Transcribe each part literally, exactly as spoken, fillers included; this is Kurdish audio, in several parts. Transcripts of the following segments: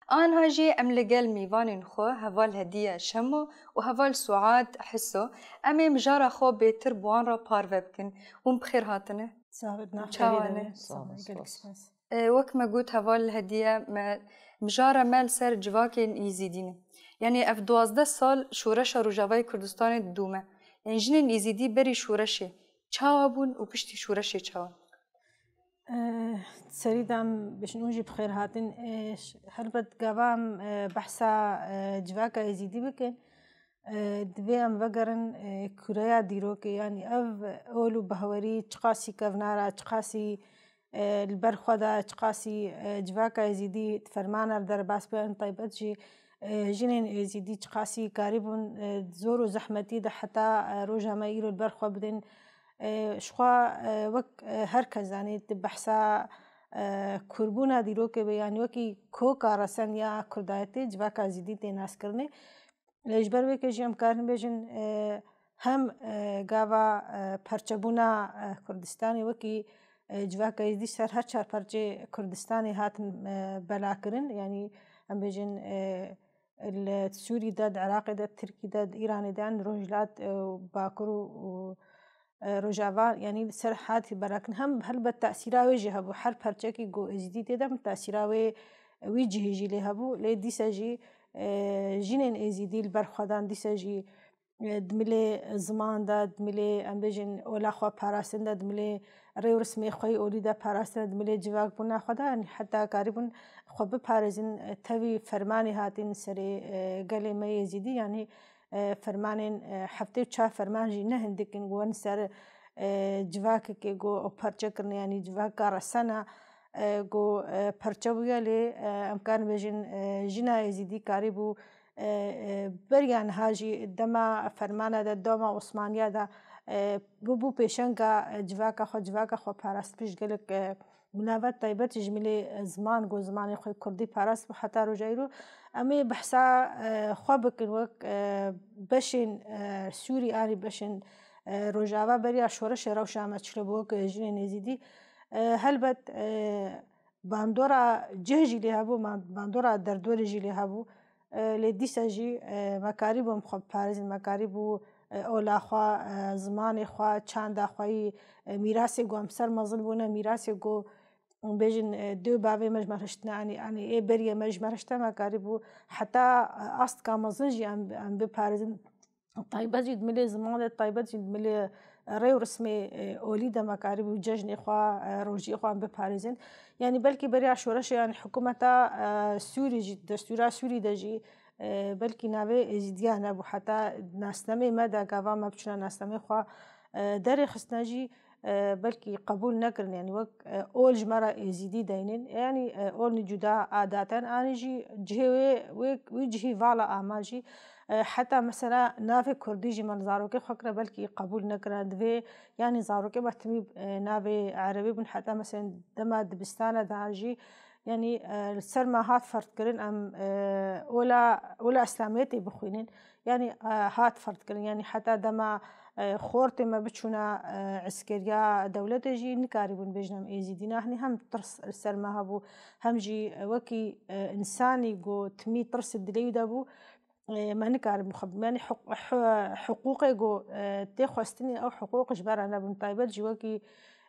Anha jî em li gel mîvanên xwe heval Hediye Şemo û heval Suad Hiso, em ê mijara xwe bêtir bi wan re parve bikin. Hûn bi xêr hatine. Sax bit, nah Çawa xêrê ne? De. Sax bit, gelek spas. E, wek me got, heval Hediye, me, mijara me li ser civakên Êzîdî ne. Yanî ev duwazdeh sal şoreşa Rojavayê Kurdistanê didome. Yanî jinên Êzîdî berî şoreşê çawa bûn û piştî şoreşê çawa? Eh, serî de em bêjin, hûn jî bi xêr hatin. Eh, ş-, helbet gava em, eh, behsa, eh, civaka Êzîdî bikin. Eh, divê em vegerin, eh, kureya dîrokê, yanî ev ol û behwerî çiqasî kevnar e, çiqasî, eh, li ber xwe de, çiqasî, eh, civaka Êzîdî di fermana derbas bû, en taybet jî, eh, jinên Êzîdî çiqasî karîbûn, eh, zor û zehmetî de heta, eh, roja me îro li ber xwe bidin. E, ji xwe, e, wek, e, her kes zanî, tu behsa, e, kurbûna dîrokê be, yanî wekî koka resen ya kurdayetê, civaka Êzîdî tê naskirinê. E, ji ber wê ke jî em karin bêjin, e, hem, e, gava, e, perçebûna, e, Kurdistanê wekî, e, civaka Êzîdî ser her çar perçê Kurdistanê hatin, e, belakirin. Yanî em bêjin, e, li Sûrî de, di Iraqê de, Tirkî de, di Îranê de, yan Rojhilat, e, Bakur û, û, e, Rojava, yanî li ser hatî belakirin. Hem helbet tesîra wê jî hebû. Her perçekî ku Êzîdî tê de, tesîra wê, wî cihê jî lê hebû. Lê dîsa jî, e, jinên Êzîdî li ber xwe dan, dîsa jî, e, di milê ziman de, di milê, em bêjin, ola xwe parastin de, di milê rê û rismê xwe yê olî de parastin de, di milê civakbûna xwe de, yanî heta karîbûn xwe biparêzin, e, tevî fermanê hatin serê, e, gelê me Êzîdî, yanî, e, fermanên, e, heftê û çar ferman jî ne hindik in, ku wen ser, e, civakekê ku ew perçe kirine, yanî civaka resena, e, ku, e, perçe bûye, lê, e, em karin bêjin, e, jina Êzîdî karîbû, e, e, beriya niha jî dema fermana de, dema Osmaniya de, e, bûbû pêşenga, e, civaka xwe, civaka xwe parastibû ji gelek, e, milavet taybet ji milê, e, ziman, ku zimanê xwe kurdî parastibû heta roja îro. Em ê behsa, e, xwe bikin wek, e, beşên, e, Sûrî anî beşên, e, Rojava beriya şoreşê rewşa me çilo bû wek jinên Êzîdî. E, helbet, e, bandora cih jî lê hebû, ban-, bandora derdorê jî lê hebû. E, lê dîsa jî, e, me karîbû em xwe biparêzin, me karîbû, e, ola xwe, e, zimanê xwe, çanda xwe yî, e, mîrasê ku em ser mezin bûne, mîrasê ku em bêjin, e, dê û bavê me ji me re hiştine, anî, anî ê beriyê me ji me re hişte, me karîbû heta, e, astka mezin jî em, em biparêzin. Taybet jî di milê ziman de, taybet jî di milê rê û rismê, e, olî de me karîbû cejnê xwe, e, rojiyê xwe em biparêzin. Yanî belkî beriya şoreşê, yanî hikûmeta, e, Sûrî jî, destûra Sûrî de jî, e, belkî navê Êzîdiya nebû. Heta nasnamê me de, gava me biçûna nasnamê xwe, e, derê xistine jî, e, belkî qebûl nekirin, yanî wek, e, ol ji me re Êzîdî deynin. Yanî, e, ol nî cuda adaten, anî jî cihê wê, wê, wî cihî vala ama jî, e, heta mesela navê kurdî jî me li zarokê xwe kire, belkî qebûl nekire. Divê, yanî zarokê me timî, e, navê erebî bûn, heta mesela dema dibistana de jî, yanî, e, li ser me hat ferdkirin em, e, ola, ola Îslamiyetê bixwînin. Yanî, e, hat ferdkirin. Yanî heta dema, e, xortê me biçûna, e, eskeriya dewletê jî nikarîbûn bêjin em Êzîdî ne. Hinî hem tirs li ser me hebû, hem jî, e, wekî, e, însanî ku timî tirsê dilê wî de bû, e, me nikaribûn xwe, yanî hiq-, hi-, hiqûqê ku, e, tê xwestinê, ew hiqûq ji me re nebûn. Taybet jî wekî,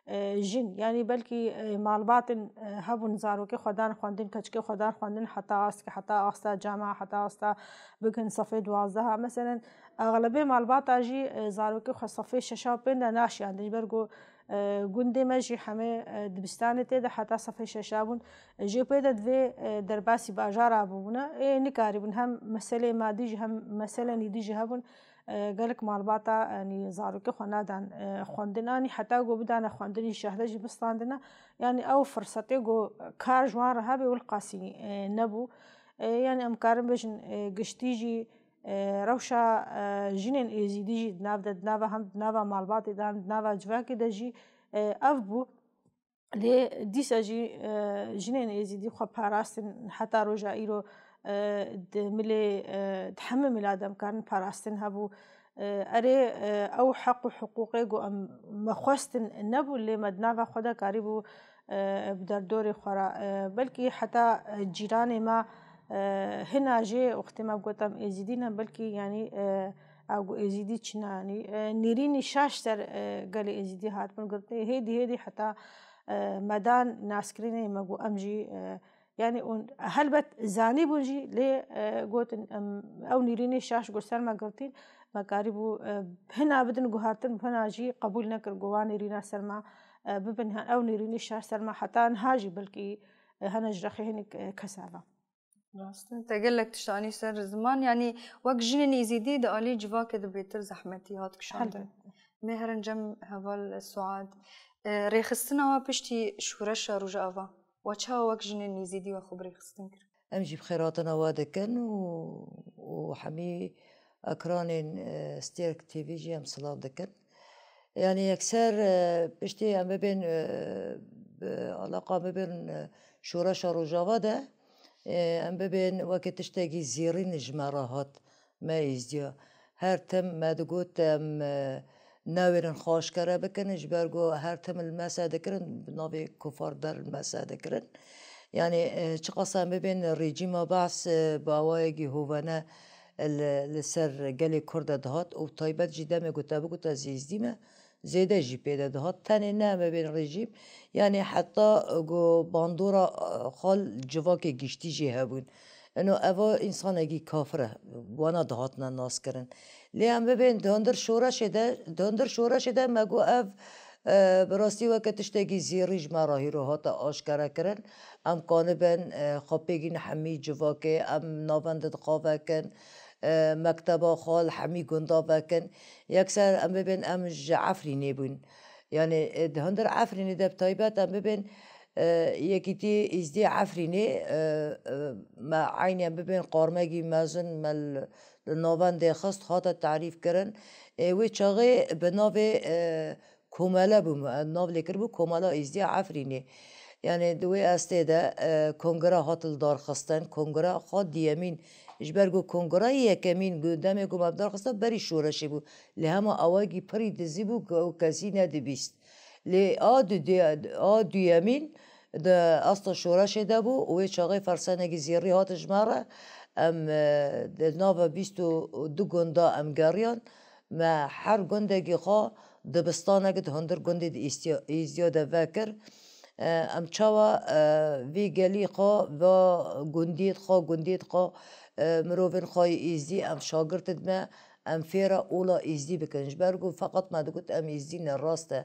e, jin, yanî belkî, e, malbatên, e, hebûn, zarokê xwe dan xwendin, keçikê xwe dan xwendin, heta ask-, heta asta cama, heta asta bikin sefê duwazdeh. Meselen, exlebê malbata jî, e, zarokê xwe sefê şeş û pênc de naşiyandin, ji ber ku, e, gundê me jî hemê, e, dibistanê tê de heta sefê şeş bûn. Jê pê de divê, e, derbasî bajara bûbûne. Ê nikarîbûn, hem meselê madî jî hem meselenî dî jî hebûn. E, gelek malbata, yanî zarokê xwe nadan, e, xwendin, anî heta ku bidane xwendinî şehde jî bistandine. Yanî ew firsetê ku kar ji wan re hebe, wilqasî, e, nebû. E, yanî em karin bêjin, e, giştî jî, e, rewşa, e, jinên Êzîdî jî di nav de, di nava hem di nava malbatê de, hem di nava civakê de jî, e, ev bû. Lê dîsa jî, e, jinên Êzîdî xwe parastin, heta roja îro, e, di milê, e, di hemî mila de em karin parastin hebû. E, erê, e, ew heq û hiqûqê ku em me xwestin nebû, lê me di nava xwe de karîbû, e, bi derdorê xwe re, e, belkî heta, e, cîranê me, E, hina jî wextê me got em Êzîdî ne, belkî, yanî, e, ew got Êzîdî çi ne, yanî, e, nêrînî şaş ser, e, gelê Êzîdî hatibin girtin. Hêdî hêdî heta, e, me dan naskirinê, me got em jî, e, yanî, hûn helbet zanîbûn jî, lê, e, gotin, em, ew nêrînê şaş got ser me girtîn, me karîbû, e, hina bidin guhertin, hina jî qebûl nekir, got wan nêrîna ser me, e, bibin, ew nêrînê şaş ser me heta niha jî belkî, e, hene ji rexê hinek, e, kes heve. Rast e, te gelek tişt anî ser ziman, yanî wek jinên Êzîdî di alî civakê de bêtir zehmetî hat kişandin. Helbet. Mê herin cem heval Suad. E, rêxistina we piştî şoreşa Rojava, we çawa wek jinên Êzîdî we xwe bi rêxistin kir? Em jî bi xêr hatina we dikin û, û hemî ekranên, e, Stêrk T V jî em silav dikin. Yanî yekser, e, piştî em bibên, e, bi alaqa bibin, e, şoreşa Rojava de, e, em bibên wekî tiştekî zêrîn ji me re hat, me Êzdiya. Her tim me digot em, e, newêrin xwe aşkere bikin, ji ber ku her tim li me se dikirin, bi navê kufar der li me se dikirin. Yanî, e, çiqas em bibên rejîma Baas, e, bi awayekî hovane li, li ser gelê Kurd de dihat û taybet jî demê ku te bigota ez Êzdî me, zêde jî pê de dihat. Tenê ne em bibên rejîm, yanî heta ku bandora, e, xwe li civakê giştî jî hebûn. Ino eva însanekî kafir e, wana dihatine naskirin. Lê em bibên di hundir şoreşê de, di hundir şoreşê de me got ev, e, bi rastî weke tiştekî zêrî ji me re hîro hate aşkere kirin. Em kanibin, e, xwe pêgîn hemî civakê, em navendê di xwe vekin, e, mekteba xwe li hemî gunda vekin. Yekser em bibên em ji Efrînê bûn. Yanî, e, di hundir Efrînê de bi taybet em bibên, e, Yekîtî Êzdî Efrînê, e, e, me eynî em bibên qarmegî mezin me li, li navendê xist, hate tarîf kirin. E, wê çaxê bi navê, e, komele bû, me nav lê kiribû Komela Êzdî Efrînê. Yanî di wê estê de, e, kongre hat li dar xistin, kongre xwe diyemîn, ji ber ku kongreya yekemîn ku demê ku me bi dar xista berî şoreşê bû. Lê hema awayekî pirî dizî bû ku ew kesî nedibîst. Lê a du-, a duyemîn di asta şoreşê de bû û wê çaxê fersenekî zêrî hat ji me re. Em, e, di nava bîst û du gunda em geriyan. Me her gundekî xwe dibistanek di hundir gundê di Îstiya-, Êzdiya de vekir. E, em çawa, e, vê gelî xwe, va gundiyê xwe, gundiyê xwe, e, mirovên xwe yê Êzdî, em şagirtê me, em fêra ola Êzdî bikin. Ji ber ku feqet me digot em Êzdî ne, rast e.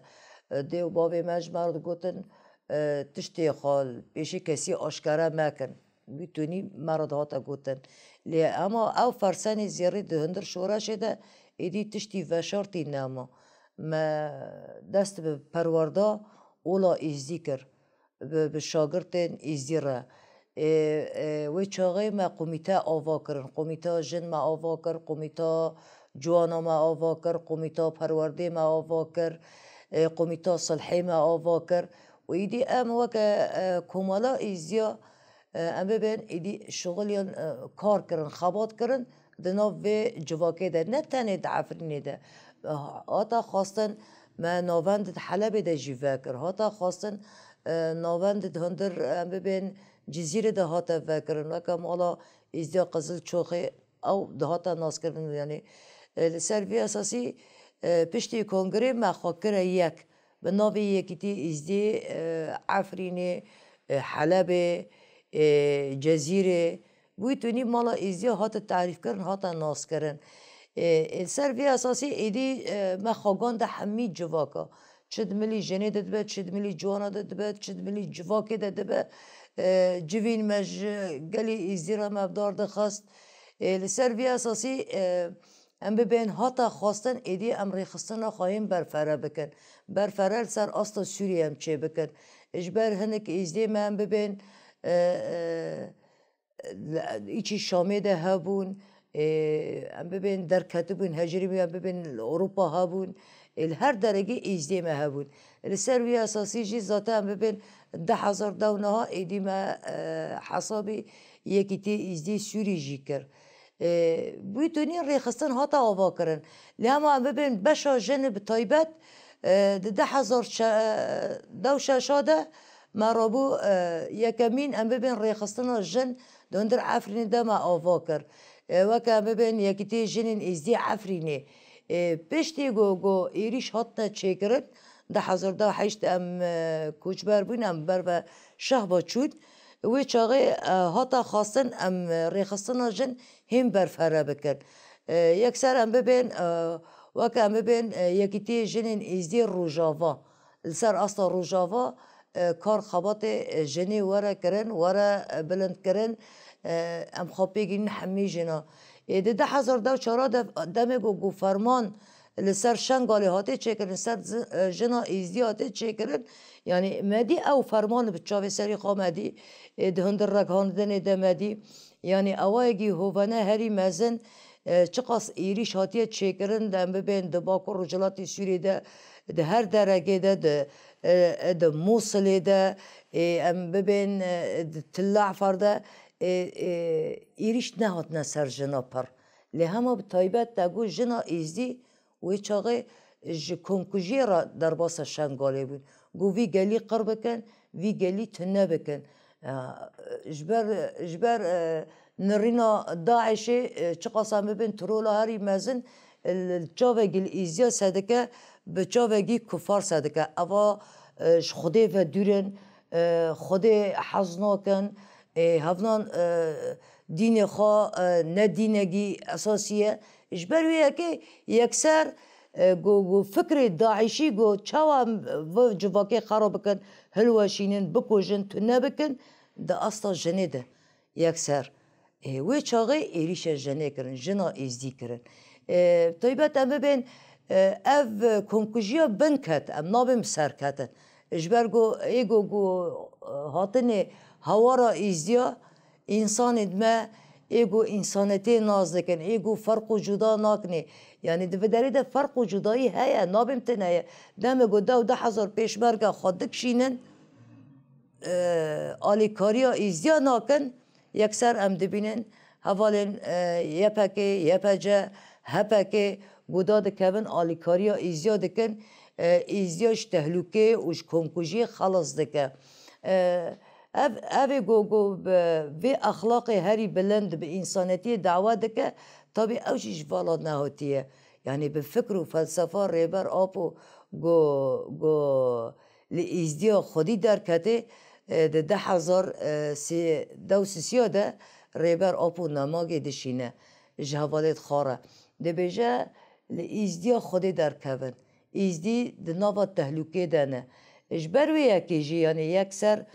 E, dê û bavê me ji me re digotin, e, tiştê xwe li pêşî kesî aşkere mekin. Wî tunî me re dihate gotin. Lê ema ew fersenê zêrî di hundir şoreşê de êdî tiştî veşartî nema. Me dest bi perwerda ola Êzdî kir. Bi, bi şagirtên Êzdî re. Ê, ê, wê çaxê me komîte ava kirin. Komîta jin me ava kir, komîta ciwana me ava kir, komîta perwerdê me ava kir, ê, komîta silhê me ava kir. Û îdî em weke, e, komela Êzdiya, e, em bibên êdî şixul yan, e, kar kirin, xebat kirin di nav vê civakê de, ne tenê di Efrînê de. E, hata xwestin me navend di Helebê de jî vekir. Hata xwestin, e, navend di hundir, em bibên Cizîrê de hate vekirin. Weke mala Êzdiya Qizilçoxê ew dihate naskirin, yanî, e, li ser vî esasî, e, piştî kongrê me xwe kire yek. Bi navê Yekîtî Êzdî, e, Efrînê, e, Helebê, e, Cezîrê, wî tunî mala Êzdiya hate tarîfkirin, hate naskirin. E, e, li ser vî esasî êdî, e, me xwe gande hemî civaka. Çi di milî jinê de dibe, çi di milî ciwana de dibe, çi di milî civakê de dibe, e, civîn me ji gelî Êzdî re me bi dar dixist. E, li ser vî esasî, e, em bibên hata xwestin êdî em rêxistina xwe yên berfere bikin. Berfere li ser asta Sûriyê em çê bikin. Ji ber hinek Êzdê me em bibên, e, e, li, îçî Şamê de hebûn, ê, em bibên derketibûn, hejirî bûn, em bibên li Ewropa hebûn, ê, li her derekê Êzdê me hebûn. Li ser wî esasî jî zaten em bibên du hezar deh û neh êdî me, e, hesabî Yekîtî Êzdî Sûrî jî kir. E, wî tunî rêxistin hate ava kirin. Lê hema em bibên beşa jin bi taybet, e, di du hezar deh û şeş de me rabû, e, yekemîn em bibên rêxistina jin Di hundir Efrînê de me ava kir. E, weke em bibên Yekîtiyê Jinên Êzdî Efrînê. E, piştî ku, ku êrîş hatine çêkirin, di hezar da heşt em, e, koçber bûn, em ber ve Şehba çûn. Wê çaxê, e, hate xwestin em, e, rêxistina jin hêm berfere bikin. E, yekser em bibên, e, weke em bibên, e, Yekîtiyê Jinên Êzdî Rojava. Li ser asta Rojava, e, kar xebatê, e, jinê were kirin, were, e, bilindkirin, e, em xwe pê gihînin hemî jina. Ê, di du hezar da çar de demê ku, ku ferman li ser Şengalê hate çêkirin, ser zi-, e, jina Êzdî hate çêkirin, yanî me dî ew ferman bi çavê serî xwe me dî, ê, di hundir rekhandinê de me dî. Yanî awayekî hovane herî mezin, e, çiqas êrîş hatiye çêkirin, de em bibên di Bakur Rojhilatê Sûriyê de, di her derekê de, di, e, e, di Mûsilê de, e, em bibên, e, di Til Efar de, e, e, êrîş nehatine ser jina pir. Lê hema bi taybet te got jina Êzdî, wê çaxê ji komkujiyê re derbasa Şengalê bûn. Got vî gelî qir bikin, vî gelî tune bikin. E, ji ber, ji ber, e, nirîna DAIŞê, e, çiqas em bibin trola herî mezin, e, li çavekî li Êzdiya sedike, bi çavekî kufar sedike. Eva, e, ji Xwedê ve dûr in, e, Xwedê hez nakin, e, hevnan, e, dînê xwe, e, ne dînekî esasî ye. Ji ber wê yekê yekser, e, got, got fikrê DAIŞî got çawa em vê civakê xera bikin, hilweşînin, bikujin, tune bikin, di asta jinê de yekser. Ê, wê çaxê êrîşa jinê kirin, jina Êzdî kirin. Ê, taybet em bibên, e, ev komkujiya bin ket, em nabên bi ser ketin. Ji ber ku ê ku, ku, e, hatinê hawara Êzdiya, însanên me ê ku însanetiyê nas dikin, ê ku ferq û cuda nakinê. Yanî di vê derê de ferq û cudayî heye, nabên tune ye. Demê ku dew du hezar pêşmerge xwe dikişînin, e, alîkariya Êzdiya nakin, yekser em dibînin hevalên, e, Y P G, Y P G, H P G guda dikevin, alîkariya Êzdiya dikin, e, Êzdiya ji tehlûkê û ji komkujiyê xelas dike. E, ev, ev ê ku, ku bi vê exlaqê herî bilind bi însanetiyê dawa dike, tabî ew jî ji vala nehatiye. Yanî bi fikr û felsefa Rêber Apo ku, ku li Êzdiya xwedî derketê, e, di du hezar, e, sê, dew sisiya de Rêber Apo namagê dişîne ji hevalê xwe re. Dibêje li Êzdiya xwedê derkevin. Êzdî di nava tehlûkê de ne. Ji ber wê yekê jî, yanî yekser,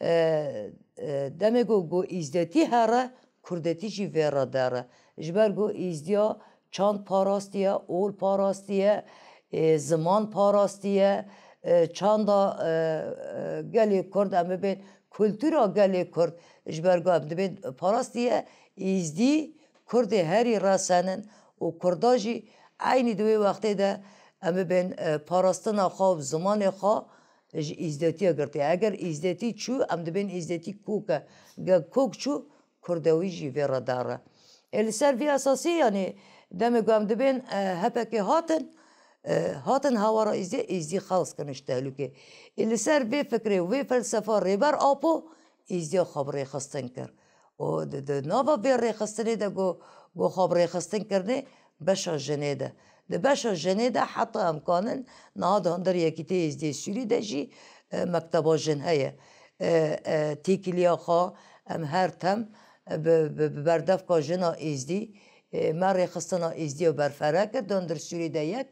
e, e, demê ku, ku Êzdetî here, Kurdetî jî vê re dere. Ji ber ku Êzdiya çand parastiye, ol parastiye, e, ziman parastiye, e, çanda, e, e, gelê Kurd, em bibên kultura gelê Kurd, ji ber ku em dibên parastiye, Êzdî Kurdê herî resen in û Kurda jî eynî di wê wextê de em bibên, e, parastina xwe û zimanê xwe ji Êzdetiya girtiye. Eger Êzdetî çû, em dibên Êzdetî kok e. Ge kok çû, Kurdewî jî vê re dare. Ê li ser vî esasî, yanî demê ku em dibên, e, H P G hatin, e, hatin hawara Êzdî, Êzdî xelas kirin ji tehlûkê. Ê li ser vê fikrê û vê felsefa Rêber Apo Êzdiya xwe bi rêxistin kir. Û di, di nava vê rêxistinê de ku, ku xwe bi rêxistin kirinê, beşa jinê de. Di beşa jinê de heta em kanin niha di hundir Yekîtiyê Êzdiyê Sûrî de jî, e, mekteba jin heye. E, e, têkiliya xwe em her tem, e, bi, bi, bi berdevka jina Êzdî, e, me rêxistina Êzdiya berfere kir, di hundir Sûrî de yek,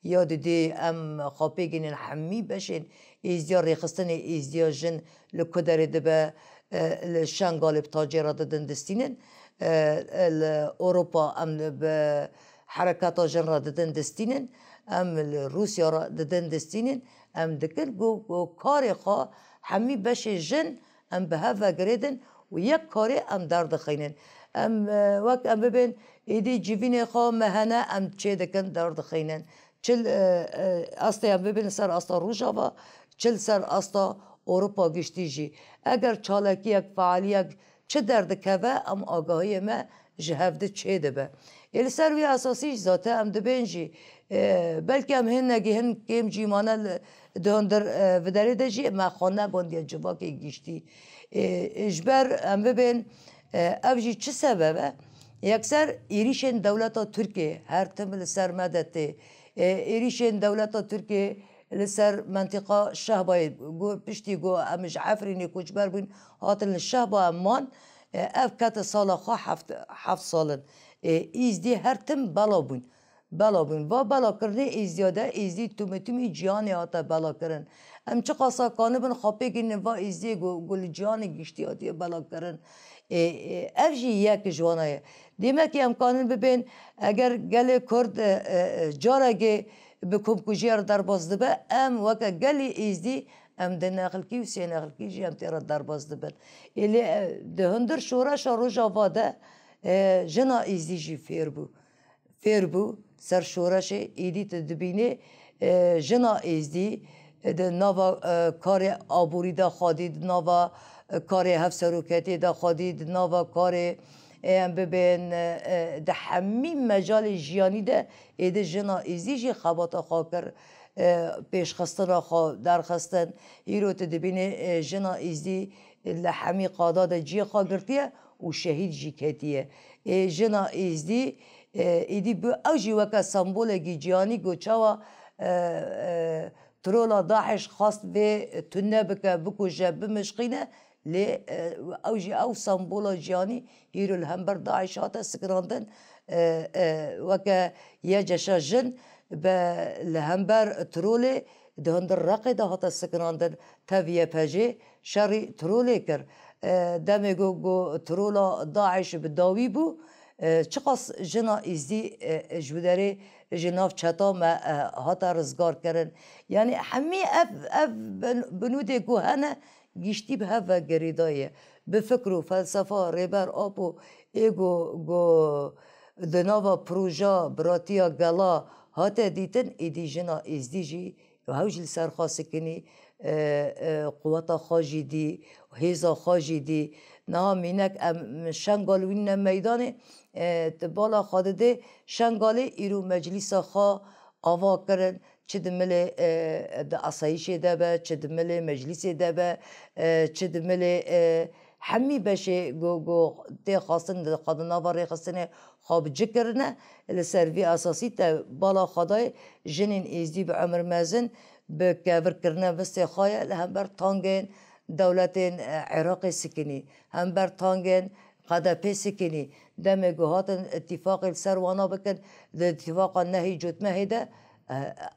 ya didê em xwe pê gihînin hemî beşên Êzdiya, rêxistinê Êzdiya jin li ku derê dibe, e, li Şengalê bi tacê re didin distînin, e, e, li Ewropa em li bi hereketa jin re didin distînin, em li Rûsya re didin distînin, em dikin ku, ku karê xwe hemî beşê jin em bi hev ve girêdin û yek karê em derdixînin. Em, e, wek em bibên êdî civînê xwe me hene em çê dikin derdixînin. Çi li, e, e, astê em bibin li ser asta Rojava, çi li ser asta Ewropa giştî jî. Eger çalakiyek, fealiyek çi derdikeve, em agahiyê me ji hevdi çêdibe. Ê li ser wî esasî jî zate em dibên jî, e, belkî em hinekî hin kêm jî mane li, di hundir, e, viderê de jî me xwe negondiye civakê giştî. E, e, ji ber em bibên, E, ev jî çi sebeb e? Yekser êrîşên dewleta Tirkiyê her tim li ser me de tê. E, êrîşên dewleta Tirkiyê li ser mentiqa Şehbayê, got, piştî ku em ji Efrînê koçber bûn, hatin li Şehba em man, e, ev kete sala xwe heft, heft sal in. E, Êzdî her tim bela bûn. Bela bûn. Va belakirinê Êzdiya de, Êzdî timî timî cîhanê hate belakirin. Em çiqasa kanibin xwe pêk ênin va Êzdiyê ku, ku li cîhanê giştî hatiye belakirin. Ê, ê, ev jî yek ji wana ye. Dêmekî em kanin bibên, eger gelê Kurd, e, e, e, carekê bi komkujiya re derbas dibe, em weke gelê Êzdî, em di nexilkî û sê nexilkî jî em tê re derbas dibin. Ê, lê, e, di hundir şoreşa Rojava de, e, jina Êzdî jî fêr bû. Fêr bû ser şoreşê, êdî tu dibînî, e, jina Êzdî, e, di nava, e, karê aborî de xwedî, di nava, e, karê hevseroketiyê de xwedî, di nava karê, e, em bibên, e, e, di hemî mecalê jiyanî de êdî jina Êzdî jî xebata xwe kir, e, pêşxistina xwe derxistin. Îro tu dibînî, e, jina Êzdî li hemî qada de cihê xwe girtiye û şehîd jî ketiye. Ê, jina Êzdî, e, êdî bi, ew jî weke sembolekî cîhanî ku çawa, e, e, trola DAIŞ xwest vê tune bike, bikuje, bimişqîne, lê, e, ew jî ew sembola cîhanî îro li hember DAIŞ hate sikinandin, e, e, weke YCŞ jin be li hember trolê di hundir Reqê de hate sikinandin, tev YPJ'ê şerî trolê kir. E, demê ku, ku trola DAIŞ bi dawî bû, e, çiqas jina Êzdî, e, ji wî derê ji nav çeta me, e, hate rizgar kirin. Yanî hemî ev, ev bin-, binûdê ku hene giştî bi hev ve girêdayî ye. Bi fikr û felsefa Rêber Apo ê ku, ku di nava proja biratiya gela hate dîtin, êdî jina Êzdî jî Ew jî li ser xwe sikinî, e, e, quweta xwe jî dî, hêza xwe jî dî. Niha mînek em Şengal wînine meydanê, e, tu bala xwe didê Şengalê îro meclîsa xwe ava kirin. Çi di milê, e, di asayîşê de be, çi di milê meclîsê de be, e, çi di milê, e, hemî beşê ku, ku tê xwestin di xwe di nava rêxistinê xwe bi cih kirine. Li ser vî esasî te bala xwe dayê jinên êzdî bi emir mezin bi kevir kirine vistê xwe ye li hember tangên dewletên, e, Iraqê sikinî, hember tangên Q D P sikinî. Demê ku hatin îtîfaqê li ser wana bikin, di îtîfaqa nehî cotmehê de, e,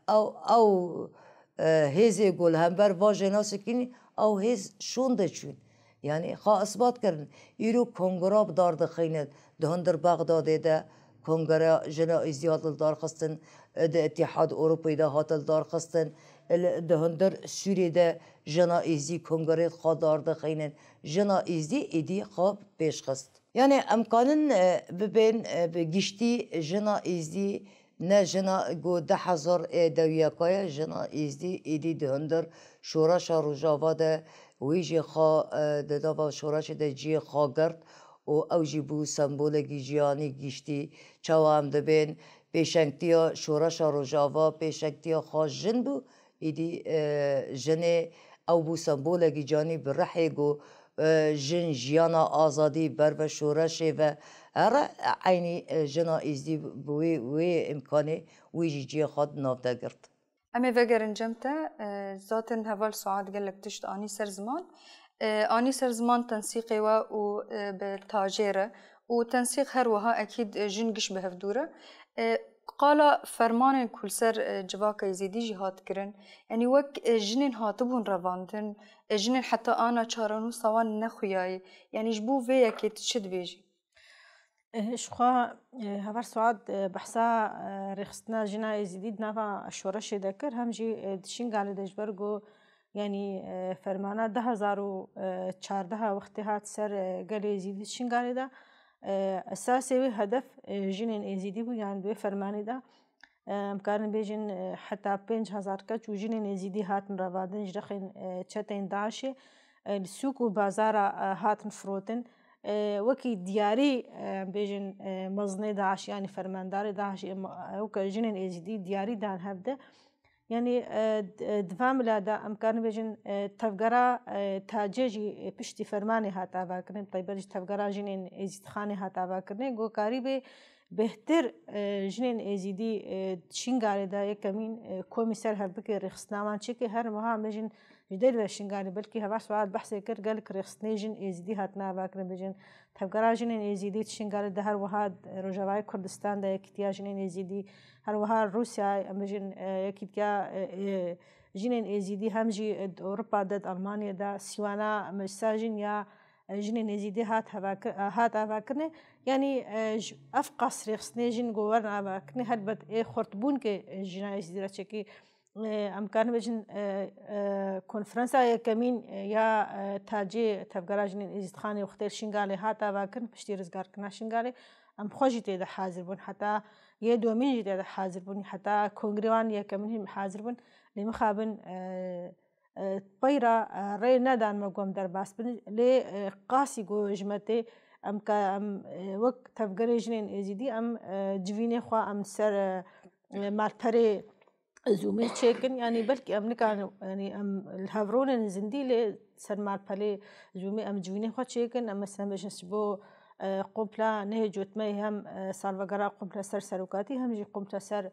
ew, ew, e, hêzê ku li hember vajê nasikînî, ew hêz şûn de çûn. Yanî xwe isbat kirin. Îro kongra bi dar dixînin. Di hundir Bexdadê de kongra jina Êzdî hat li dar xistin, di Îtîhad Ewropayê de hat li dar xistin, li, di hundir Sûriyê de jina Êzdî kongrê xwe dar dixînin. Jina Êzdî êdî xwe pêş xist. Yanî em kanin, e, bibên, e, bi giştî jina Êzdî ne jina ku du hezar ê dewiyeka ye, jina Êzdî êdî di hundir şoreşa Rojava de wî jî xwe, e, di nava şoreşê de cihê xwe girt û ew jî bû sembolekî jiyanî giştî. Çawa em dibên pêşengtiya şoreşa Rojava, pêşengtiya xwe jin bû, êdî, e, jinê ew bû sembolekî canî bi rihê ku, e, jin jiyana azadî ber ve şoreşê ve here, eynî, e, jina Êzdî bi wê, wê îmkanê wî jî cihê xwe di nav de girt. Em ê vegerin cem te, e, zaten heval Suad gelek tişt anî ser ziman. E, anî ser ziman tensîqê we û, e, bi tacê re û tensîq her wiha ekîd, e, jin giş bi hev dûr e. E, Qala fermanên ku li ser, e, civaka Êzîdî jî hat kirin, yanî wek, e, jinên hatibûn revandin, e, jinên heta ana çarenûsa wan nexuyayî, yanî ji bo vê yekê tu çi dibêjî? E, ji xwe, e, Heval Suad, e, behsa, e, rêxistina jina Êzîdî di nava şoreşê de kir, hem jî, e, di Şingalê de ji ber ku Yanî, e, fermana du hezar û çardeh wextê hat ser, e, gelê Êzîdî Şingalê de, e, esasê wê hedef, e, jinên Êzîdî bû. Yanî di wê fermanê de, e, em karin bêjin, e, heta pênc hezar keç û jinên Êzîdî hatin revandin ji rexên, e, çeteyên DAIŞê, e, li sûk û bazara, e, hatin firotin. E, wekî diyarî, e, em bêjin, e, mezinê DAIŞ, yanî fermandarê DAIŞ, e, ma-, ew ke jinên Êzîdî diyarî dan hev de. Yanî, e, d-, e, di van bila de em karin bêjin, e, tevgera, e, Tacê jî, e, piştî fermanê hat avakirin, taybet jî tevgera jinên Êzîdxanê hat avakirinê, ku karîbê bêhtir, e, jinên Êzîdî, e, Şingalê de yekemîn, e, komî ser hev bike, rêxistina wan çêke, her wiha em bêjin ji derve Şingalê, belkî heval Suad behsê kir, gelek rêxistinê jin Êzîdî hatine avakirin, bêjin tevgera jinên Êzîdî di Şingalê de, her wiha Rojavayê Kurdistan de yekîtiya jinên Êzîdî, her wiha Rûsya, em bêjin, e, yekîtiya, e, e, jinên Êzîdî hem jî, e, di Ewropa de, di Almanya de, sîwana meclisa jin ya, e, jinên Êzîdî hat hevakir-, e, hat avakirinê. Yanî, e, ji, ev qas rêxistinê jin ku werin avakirinê, helbet ê xurtbûnkê, e, jina Êzîdî re çekî, e, em karin bêjin, e, e, konferansa yekemîn, e, ya, e, Tacê Tevgera Jinên Êzîdxanê wextê li Şingalê hat avakirin, piştî rizgarkirina Şingalê, em xwe jî tê de hazir bûn. Heta yê domîn jî tê de hazir bûn. Heta kongrewan yekemîn jî hazir bûn. Lê mixabin, e, e, peyra, e, rê nedan me ku em derbas bin. Lê, e, qasî ku ji me tê, em ka-, em, e, wek tevgerê jinên Êzîdî em, e, civînê xwe em ser, e, e, malperê zûmê çêkin. Yanî belkî em nikarin, yanî em li hev rûnin zindî, lê ser malperê zûmê em civînê xwe çêkin. Em mesela bêjin ji bo, e, kompla nehê cotmeyê hem, e, salvegera kompla ser serokatî hem jî kompla ser,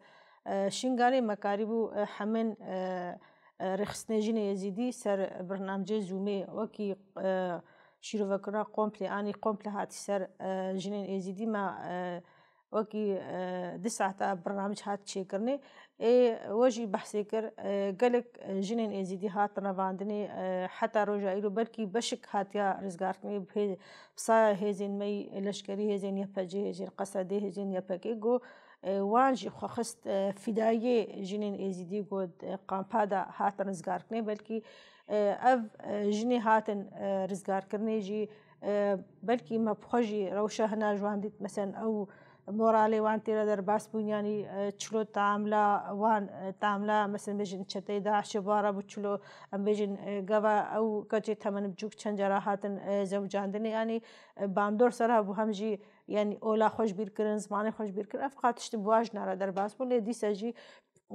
e, Şingalê me karîbû, e, hemin, e, e, rêxistinê jinê Êzîdî ser birnamcê zûmê wekî, e, şîrovekirina komplê anî komple hatî ser, e, jinên Êzîdî me, e, wekî, e, du saeta birnamij hat çêkirinê. Ê we jî behsê kir, e, gelek, e, jinên Êzîdî hatin revandinê, e, heta roja îro belkî beşik hatiya rizgarkirinê bi hê-, bi saya hêzên me yî leşkerî, hêzên Y P G, hêzên Qesedê, hêzên Y P G ku, e, wan jî xwe xist, e, fîdayiyê jinên Êzîdî ku, e, kampa de hatin rizgarkirinê. Belkî, e, ev, e, jinê hatin, e, rizgarkirinê jî, e, belkî me bi xwe jî rewşa hina ji wan dît. Mesen ew moralê wan tê re derbas bûn, yanî, e, çilo tamla wan, e, tamla, mesen bêjin çeteyê DAIŞê bi wan re bû çilo, em bêjin, e, gava ew keçê temenê biçûk çend cara hatin, e, zewicandinê, yanî, e, bandor ser hebû hem jî, yanî ola xwe ji bîr kirin, zimanê xwe ji bîr kirin. Ev qas tiştî bi wan jina re derbas bû, lê dîsa jî,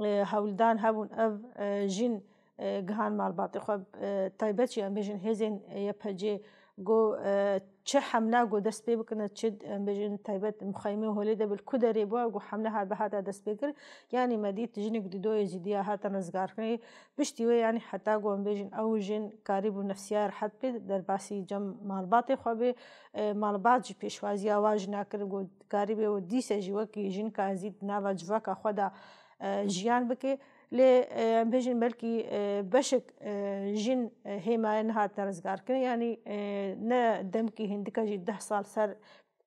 e, hewldan hebûn ev, e, jin, e, gihan malbatê xwe, e, taybet jî em bêjin hêzên Y P G ku, e, çi hemla ku dest pê bikine, çi em bêjin taybet muxeyme holê de bil ku derê bû ku hemle hat bi hata dest pê kir. Yanî me dît jinik Dido Êzîdiya hatin rizgarkirinê. Piştî wê yanî heta ku em bêjin ew jin karîbû nefsiya rehet bê, derbasî cem malbatê xwe bê. E, malbat jî pêşwaziya wa jina kir ku karîbê û dîse jî wekî jinka Êzîd di nava civaka xwe de, e, jiyan bike. Lê, e, em bêjin belkî, e, beşek, e, jin, e, hêmaye nehatine rizgarkirin. Yanî, e, ne demkî hîn dike jî deh sal ser,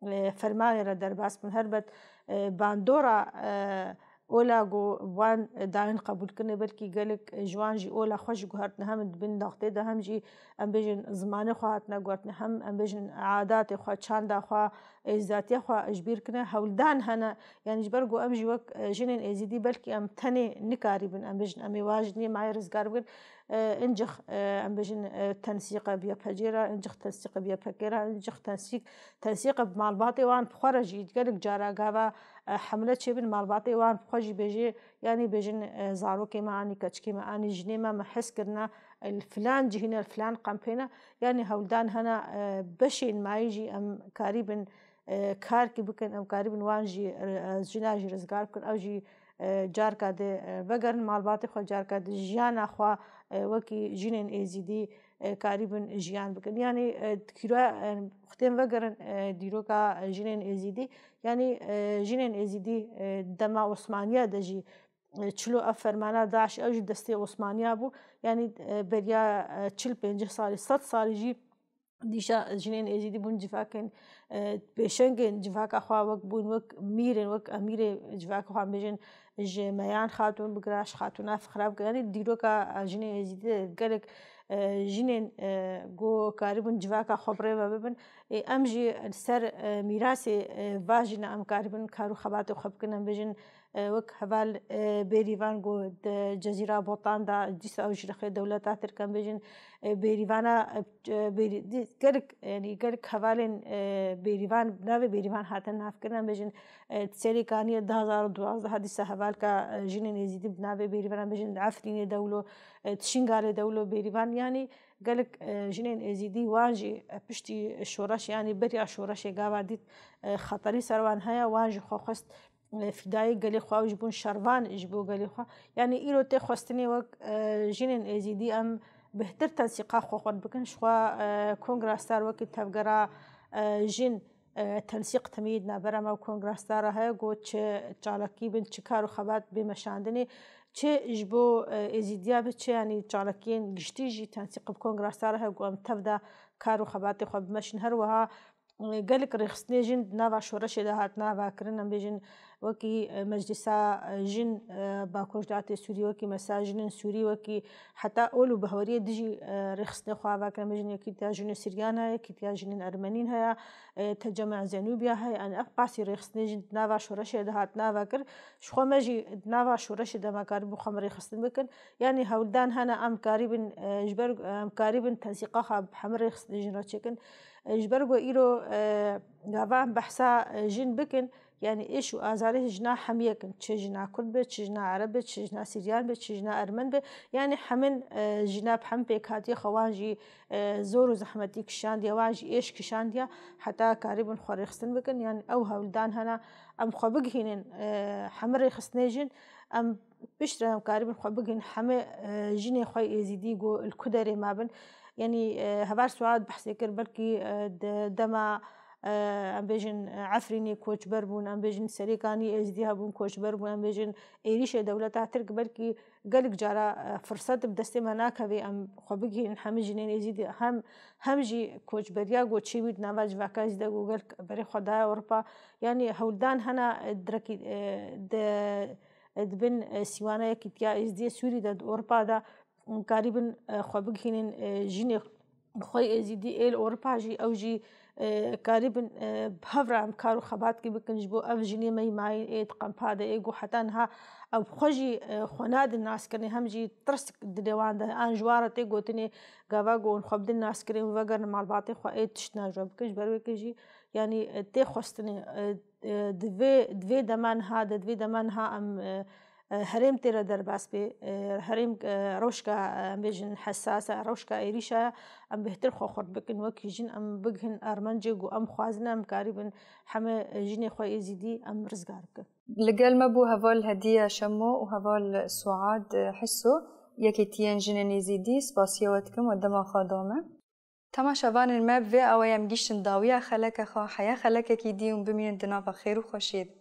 e, fermanê re derbas bin. Helbet, e, bandora, e, ola ku wan dayên qebûlkirinê belkî gelek ji wan jî ola xwe jî guhertine, hem di bin daxtê de hem jî em bêjin zimanê xwe hatine guhertine, hem em bêjin adatê xwe, çanda xwe, êzdatiya xwe ji bîr kine. Hewldan hene, yanî ji ber ku em jî wek, e, jinên Êzîdî belkî em tenê nikarîbin, em bêjin em ê wa jinê mayê rizgar bikin. E, incix, e, em bêjin, e, tensîqe bi Y P G re, incix tensîqe bi Y P G re, incix tensîq, tensîqe bi malbatê wan bi xwe re jî gelek cara gava, e, hemle çêbin malbatê wan bi xwe jî bêjê, yanî bêjin, e, zarokê me anî keçikê me anî jinê me me hez kirine, e, li filan cihî ne, li filan qempê ne. Yanî hewldan hene, e, beşên mayî jî em karîbin, e, karkî bikin, em karîbin wan jî, e, jina jî rizgar bikin, ew jî, e, carka di, e, vegerin malbatê xwe, carka di jiyana xwe, e, wekî jinên Êzîdî, e, karîbin jiyan bikin. Yanî, e, dikira, e, xutên vegerin, e, dîroka jinên Êzîdî, yanî, e, jinên Êzîdî, e, dema Osmaniya de jî, e, çilo ev fermana DAIŞ, ew jî destê Osmaniya bû. Yanî, e, beriya, e, çil pêncî salî, sed salî jî dîşa jinên Êzîdî bûn civakên, e, pêşengên civaka xwe, wek bûn wek mîrên, wek emîrê civaka xwe, em bêjin ji Meyan Xatûn bigire, ji Xatûna Fixra bigire. Yanî dîroka, e, jinên Êzîdî de gelek, e, jinên, e, ku karibûn civaka xwe bi rê ve bibin. Ê, em jî li ser, e, mîrasê, e, va jina em karibin kar û xebatê xwe bikin, em bêjin, e, wek heval, e, Bêrîvan ku di Cezîra Botan de dîsa ew ji rexê dewleta Tirk em bêjin, e, Bêrîvana, e, Bêrî-, dî-, gelek, yanî gelek hevalên, e, Bêrîvan, bi navê Bêrîvan hatin navkirin, em bêjin, e, di Serê Kaniyê du hazar û duwazdeh dîsa hevalka, e, jinên Êzîdî bi navê Bêrîvan, em bêjin di Efrînê de wilo, e, di Şingalê de wilo Bêrîvan, yanî gelek, e, jinên Êzîdî wan jî, e, piştî şoreş, yanî beriya şoreşê gava dît, e, xeterî ser wan heye, wan jî xwe xwest, e, fîdayê gelê xwe, ew jî bûn şervan ji bo gelê xwe. Yanî îro tê xwestinê wek, e, jinên Êzîdî em bêhtir tensîqa xwe xurt bikin. Ji xwe, e, Kongra Star wekî tevgera, e, jin, e, tensîq temî di navbera me û Kongra Star re heye, got çi çalakî bin, çi kar û xebat bê meşandinê, çi ji bo, e, Êzîdiya be, çi yanî çalakiyên giştî jî tensîq bi Kongra Star re heye, got em tev de kar û xebatê xwe bimeşin. Her wiha, e, gelek rêxistinê jin di nava şoreşê de hatin avakirin, em bêjin wekî, e, Meclisa, e, Jin, e, Bakur Rojhilatê Sûrî, wekî Meclisa Jinên Sûrî, wekî heta ol û bihweriyê dijî, e, rêxistinê xwe avakirin, em bêjin Yekîtiya Jinên Siryan heye, Yekîtiya Jinên Ermenîn heye, e, Tecema Zenûbiya heye, yanî ev qasî rêxistinê jin di nava şoreşê de hatin avakir. Ji xwe me jî di nava şoreşê de me karibû xwe me rêxistin bikin. Yanî hewldan hene em karîbin, e, ji ber, em karîbin tensîqa xwe bi hemî rêxistinê jin re çêkin. E, ji ber ku îro, e, gava em behsa, e, jin bikin, yanî êş û azarê jina hemî yek in. Çi jina Kurd be, çi jina Ereb be, çi jina Siryan be, çi jina Ermen be. Yanî hemin, e, jina bi hem pêkhatiye xwe wan jî, e, zor û zehmetî kişandiye, wan jî êş kişandiye. Heta karîbin xwe rêxistin bikin. Yanî ew hewldan hene em xwe bigihînin, e, hemî rêxistinê jin. Em piştre em karîbin xwe bigihînin hemî, e, jinê xwe Êzîdî ku li ku derê mabin. Yanî, e, heval Suad behsê kir, belkî, e, di dema, e, em bêjin, e, Efrînê koçber bûn, em bêjin Serêkanî Êzîdî hebûn koçber bûn, em bêjin êrîşê dewleta Tirk belkî gelek cara, e, firset bi destê me nakeve, em xwe bigihînin hemî jinên Êzîdî, hem, hem jî koçberiya ku çêbû di nava civaka Êzîdî de ku gelek berê xwe daye Ewropa. Yanî hewldan hene, e, direkî, e, di, e, di bin, e, sîwana Yekîtiya Êzîdiyê Sûrî de di Ewropa de karîbin, e, xwe bigihînin, e, jinê xwe Êzîdî ê li Ewropa jî, ew jî, e, karîbin, e, bi hev re em kar û xebatkî bikin ji bo ev jinê me yî mayîn ê di qempa de ê ku heta niha ew bi xwe jî, e, xwe nadin naskirinê, hem jî tirs dilê wan de an ji wan re tê gotinê gava ku hûn xwe bidin naskirinê û vegerin malbatê xwe ê tişt najo bikin. Ji ber wê jî, yanî, e, tê xwestinê, e, e, di vê, di vê dema niha de, di vê dema niha em, e, e, herêm tê re derbas bê, e, herêm, e, rewşka, e, em bêjin hesas e, rewşka êrîşa ye, em bêhtir xwe xurt bikin, wekî jin em bigihin armencê ku em xwazin em karîbin hemî jinê xwe Êzîdî em rizgar bikin. Li gel me bû heval Hediye Şemo û heval Suad Hiso, Yekîtiyên Jinên Êzîdî, spasiya we dikim we dema xwe da me. Temaşevanên me, bi vê awayî em gihîştin dawiya xeleke xwe, heya xelekekî dî hûn bimînin di nava xêr û xweşiyê de.